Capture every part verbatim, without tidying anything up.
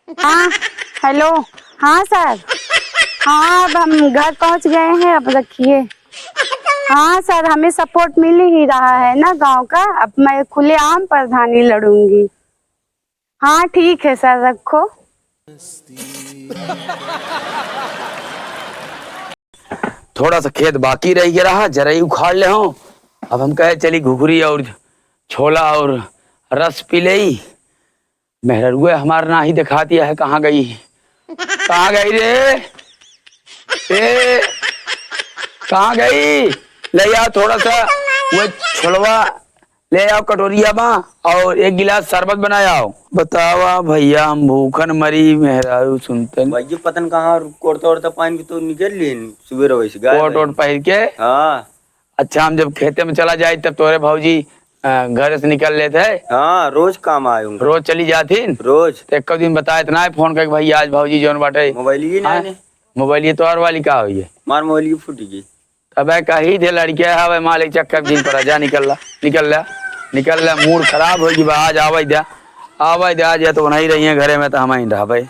हाँ, हेलो। हाँ सर, हाँ, अब हम घर पहुँच गए हैं, अब रखिए। हाँ सर, हमें सपोर्ट मिल ही रहा है ना गांव का, अब मैं खुलेआम प्रधानी लड़ूंगी। हाँ ठीक है सर, रखो। थोड़ा सा खेत बाकी रह गया रहा, जरई उखाड़ ले हों। अब हम कहे चली घुघरी और छोला और रस पी लेई। मेहररुए हमार नाही देखात है, कहाँ गई? कहाँ गई रे? ए, कहाँ गई? ले आओ थोड़ा सा वो छोलवा, ले आओ कटोरिया मा, और एक गिलास शरबत बनाए आओ। बतावा भइया, हम भूखन मरी, मेहरारू सुनतन। भइया, पता न कहाँ कोड़ता ओड़ता पाइन के तो निकल लिए सुबह रवैसे गायब कोट है। ओट पहिर के? हाँ। अच्छा, हम जब खेते में चला जाई तब तोरे भौजी, अ, घर से निकल लेत है। हाँ, रोज काम आए उनका। रोज चली जाथिन? रोज। तो एक दिन बताए इतना है फोन करके, "भैया, आज भौजी जौन बाटे।" मोबाइल ही हाँ? नहीं। मोबाइल ये तोहर वाली का होई है? मार मोबाइल की फूटी गई। अबे कही थे लड़के हवे मालिक चक्कर दिन पर, जा निकल ला, निकल ला, निकल ला, मूड खराब होई बा, आज आवे दे, आवे दे, आज या तो नहीं रही है घरे में तो हम ही रहबे।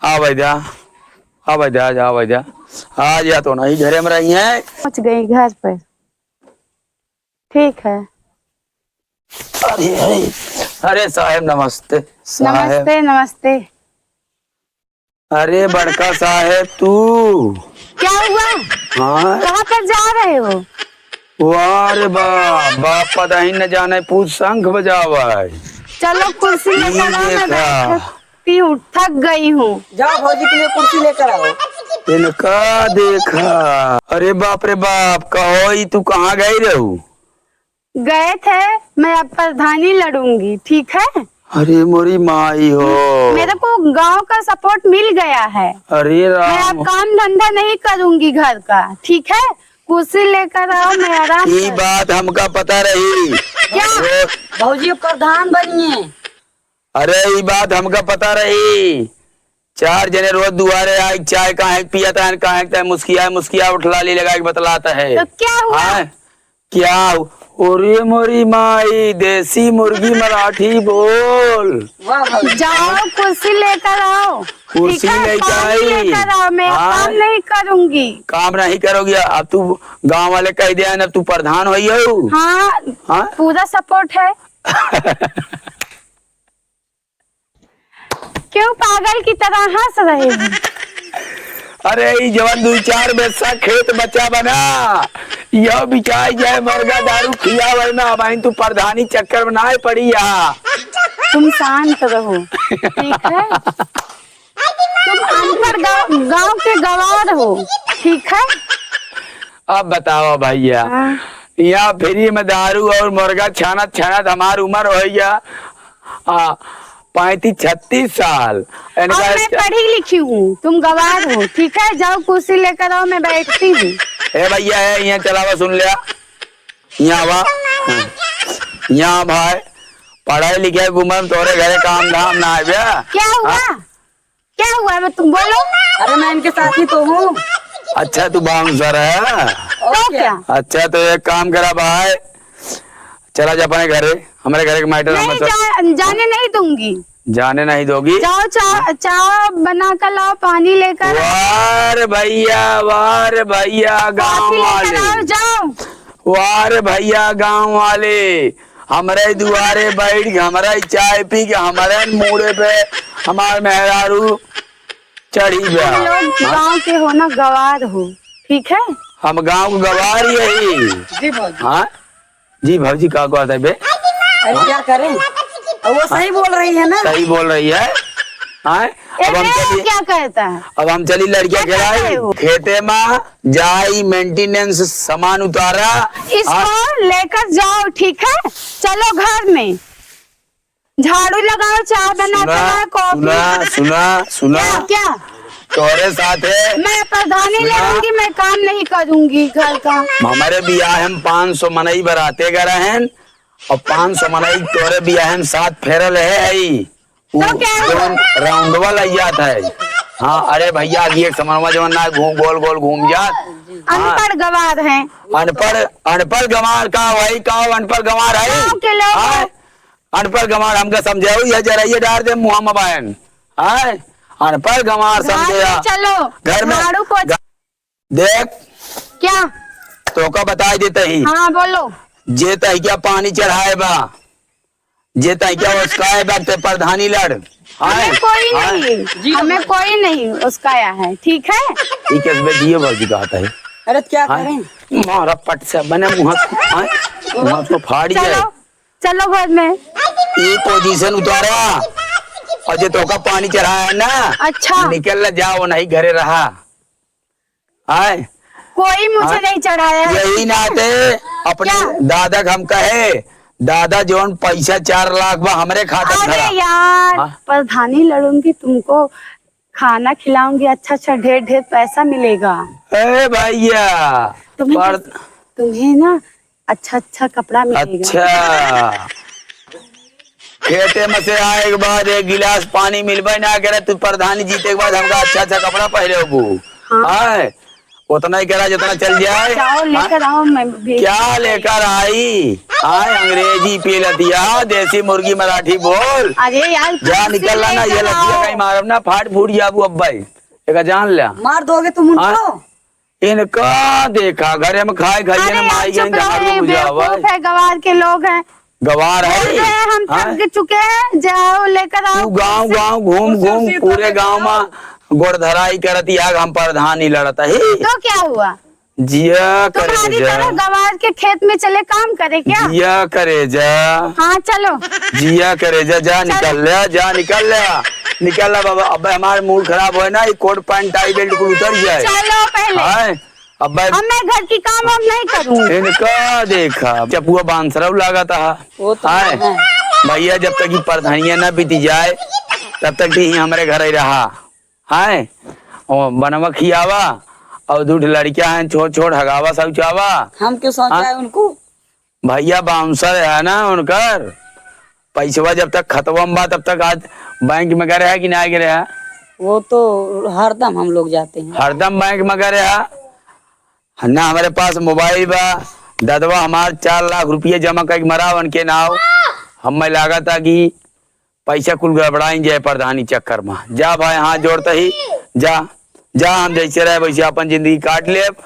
आवे दे, आवे दे, आज आवे दे, आज या तो नहीं घरे में रही है। पहुँच गई घर पर। ठीक है। अरे, अरे, अरे साहेब, नमस्ते, साहेब। नमस्ते, नमस्ते। अरे बड़का साहेब, तू। क्या हुआ? हाँ? कहाँ पर जा रहे हो? वाह रे बाप, बाप पता ही न जाने, पूत शंख बजावा है। चलो, कुर्सी लेकर आओ, मैं देखा। बैठती हूँ, थक गई हूँ। जाओ, भौजी के लिए कुर्सी लेकर आओ। इनका देखा। अरे बाप रे बाप, कहो ई तू कहाँ गई रहू? गए थे, मैं अब प्रधानी लड़ूंगी, ठीक है? अरे मोरी माई हो। मेरे को गांव का सपोर्ट मिल गया है। अरे राम। मैं अब काम धंधा नहीं करूंगी घर का, ठीक है? कुर्सी लेकर आओ, मैं आराम ई से बात हमका पता रही। क्या? भौजी प्रधान बनिए। अरे, ई बात हमका पता रही। चार जने रोज दुआरे आए, चाय काहे पियत हैं, काहे तय मुस्किया, मुस्किया उठलाली लगा के बतलात है। तो क्या हुआ? हाँ? क्या हु-, अरे मोरी माई, देसी मुर्गी मराठी बोल। वाह, वाह। जाओ, कुर्सी लेकर आओ। कुर्सी ठीक है, लेकर पानी आई। लेकर आओ, मैं हाँ? काम नहीं करूंगी। काम नहीं करोगी? अब तू गांव वाले कह दिया ना, तू प्रधान होई हो। हाँ, हाँ? पूरा सपोर्ट है। क्यों पागल की तरह हंस रहे हो? अरे, ई जवन दुई चार बेस्सा खेत बचा बना, यह बिचाई जाए, मरगा दारू खियावे ना, अब तू प्रधानी चक्कर में ना पड़ी या। तुम शांत रहो, ठीक है? तुम अनपढ़ गाँव, गाँव के गवार हो, ठीक है? अब बताओ भैया, हाँ। यहाँ फ्री में दारू और मुर्गा छानत छानत हमार उम्र हो गया, आ, पैंतीस छत्तीस साल। इनका और मैं पढ़ी लिखी हूँ, तुम गवार हो, ठीक है? जाओ कुर्सी लेकर आओ, मैं बैठती हूँ। ए भैया, ए, यहाँ चलावा, सुन लिया, यहाँ आवा, हाँ। यहाँ भाई, पढ़े लिखे घूमम, तोरे घरे काम धाम ना है बे। क्या हुआ? हाँ? क्या हुआ? मैं, तुम बोलो। अरे, मैं इनके साथी तो हूँ। अच्छा, तू बाउंसर है? और तो क्या? क्या? अच्छा, तो एक काम करा भाई, चला जा अपने घरे, हमारे घरे के मैटर नहीं, हमारे साथ जा-, जाने नहीं दूंगी। जाने नहीं दोगी? जाओ, चा-, चाय बना कर लाओ, पानी लेकर। वाह रे भैया, वाह रे भैया, गाँव कॉफी लेकर वाले। आओ, जाओ। वाह रे भैया, गाँव वाले, हमरे दुआरे बैठ के, हमरा ही चाय पी के, हमरे मूड़े पे हमार मेहरारू चढ़ी बा। तुम लोग हाँ? गाँव के हो ना, गवार हो, ठीक है? हम गाँव के गवार यही। जी भौजी। हाँ? जी भौजी, का कहत है बे? अरे क्या करें? अब वो सही बोल रही है ना? सही बोल रही है। हाँ? ए, अब हम ए, चली, क्या कहता है? अब हम चली लड़किया क्या खेलाई, कहते हो? खेते मा जाई, मेंटेनेंस सामान उतारा। इसको हाँ? लेकर जाओ, ठीक है? चलो घर में, झाड़ू लगाओ, चाय बना के सुना, लाओ, कॉफी। सुना, सुना, सुना। क्या, क्या? तोरे साथ है। मैं प्रधानी सुना। लड़ूंगी, मैं काम नहीं करूंगी घर का। हमारे बियाह हम पाँच सौ मनई बराते गए रहन और पाँच सौ मनई तोरे बियाह हम साथ फेरल है, है। तो क्या हुआ? जवन राउंडवा लग जात है। हाँ, अरे भैया, अगी एक समनवा जवन ना घूम, गोल गोल घूम जात। हाँ। अनपढ़ गवार हैं। अनपढ़, अनपढ़ गवार का वही का अनपढ़ गवार है? गाँव के लोग हाँ? हैं। अनपढ़ गवार हमका समझाऊ, यह जराइए डार दे मुँह में बायन। आए, अनपढ़ गंवार घर समझे में या। चलो, घर में झाड़ू पोछा। ग-, देख। क्या? तोका बताई देते ही। हाँ, बोलो। जे तहिका पानी चढ़ाए बा, जे तहिका उसकाए बा, ते प्रधानी लड़। हमें आए? कोई आए? नहीं, हमें कोई नहीं उसकाया है, ठीक है? ई कैसे बे जियो भौजी कहत है? अरे क्या आए? करें? मारा पट से बने मुँह, आए? मुँह तो फाड़ जाए। चलो, चलो घर में। ई position उतारा, और जे तोका पानी चढ़ाया है ना, अच्छा। निकल ला, जाओ, नहीं घरे रहा। आए? कोई मुझे हाँ? नहीं चढ़ाया है। यही नाते अपने क्या? दादा के हम कहे, दादा जौन पैसा चार लाख बा हमरे खाता में अरे धरा। यार, हाँ? प्रधानी लड़ूंगी, तुमको खाना खिलाऊंगी, अच्छा अच्छा ढेर ढेर पैसा मिलेगा। ए भैया, तुम्हें पर तुम्हें ना अच्छा अच्छा कपड़ा मिलेगा। अच्छा। खेते में से आए के बाद एक गिलास पानी मिलबे ना करे, तू प्रधानी जीते के बाद हमका अच्छा अच्छा कपड़ा पहरे होबू। हाँ। आए, उतना ही करा जितना चल जाए। जाओ, हाँ? लेकर आओ, मैं बेच क्या लेकर आई? आए, अंग्रेजी पी लतिया, देसी मुर्गी मराठी बोल। अरे यार, जा, कुर्सी निकल ला ना, ये लेकर लतिया आओ। कहीं मारब ना, फाट फूट जाबू अब भाई। एका जान ला। मार दोगे तुम उनको? हाँ? इनका देखा, घरे में खाए खाइए ना, अरे यार, माई चुप गई, रहो, दारू ये बुझावा। बेवकूफ है, गवार के लोग हैं। गवार है? बोल रहे हैं, हम हाँ? थक चुके हैं, जाओ लेकर आओ तू गाँव, खुद से। गाँव घूम, घूम, पूरे गाँव में गोड़ धराई करत, याग हम प्रधानी लड़त ही। तो क्या हुआ? जिया तुम्हारी करेजा। तरह गवार के खेत में चले काम करे क्या? जिया करेजा। हाँ, चलो। जिया करेजा, जा चलो। निकल ले, जा निकल ले। निकल ले बाबा, अब हमार mood खराब होए ना, ये coat pant tie belt कुल उतर जाए। चलो पहले। हाँ? अब भाई अब मैं घर की काम अब नहीं करूँगी। इनका देखा, चपुआ बांसरव लागत हा। वो तो हाँ? है। भैया, जब तक ये परधनिया ना बीती जाए, तब तक ही हमरे घर ही रहा। हाँ? ओ, बनवा खियावा, और दू ठे लड़कियां हैं, छोट छोट, हगावा, शौचावा। हम क्यों शौचाए हाँ? उनको? भैया, bouncer है ना उनकर, पैसवा जब तक खतवा में बा, तब तक आज बैंक में गए रहा कि ना गए रहा? वो तो हरदम हम लोग जाते हैं। हरदम बैंक में गए रहा। ना हमरे पास mobile बा, ददवा हमार चार लाख रुपया जमा करके मरा उनके नाव। हमें लागत है कि पैसा कुल गड़बड़ाइन जाए प्रधानी चक्कर में। जा भाई, हाथ जोड़त ही, जा, जा, हम जैसे रहे वैसे अपन जिंदगी काट लेब।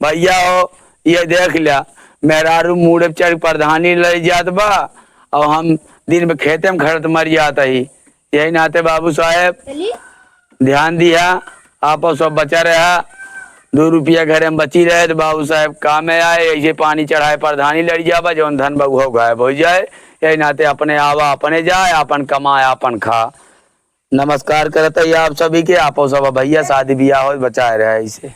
भैया हो, ये देख ल्या, मेहरारू मूड़े पे चढ़ प्रधानी लड़ जात बा, और हम दिन में खेते में खड़त मर जात ही। यही नाते बाबू साहेब, ध्यान दिया, आप सब बचा रहा। दू रुपया घरे में बची रहे तो बाबू साहेब कामे आए, ऐसे पानी चढ़ाए प्रधानी लड़ जाबा, जौन धन बा उहो गायब हो जाए। यही नाते अपने आवा, अपने जाए, अपन कमाए, अपन खा। नमस्कार करत ही आप सभी के, आपो सब भैया शादी बियाह हो बचाए रहे ऐसे।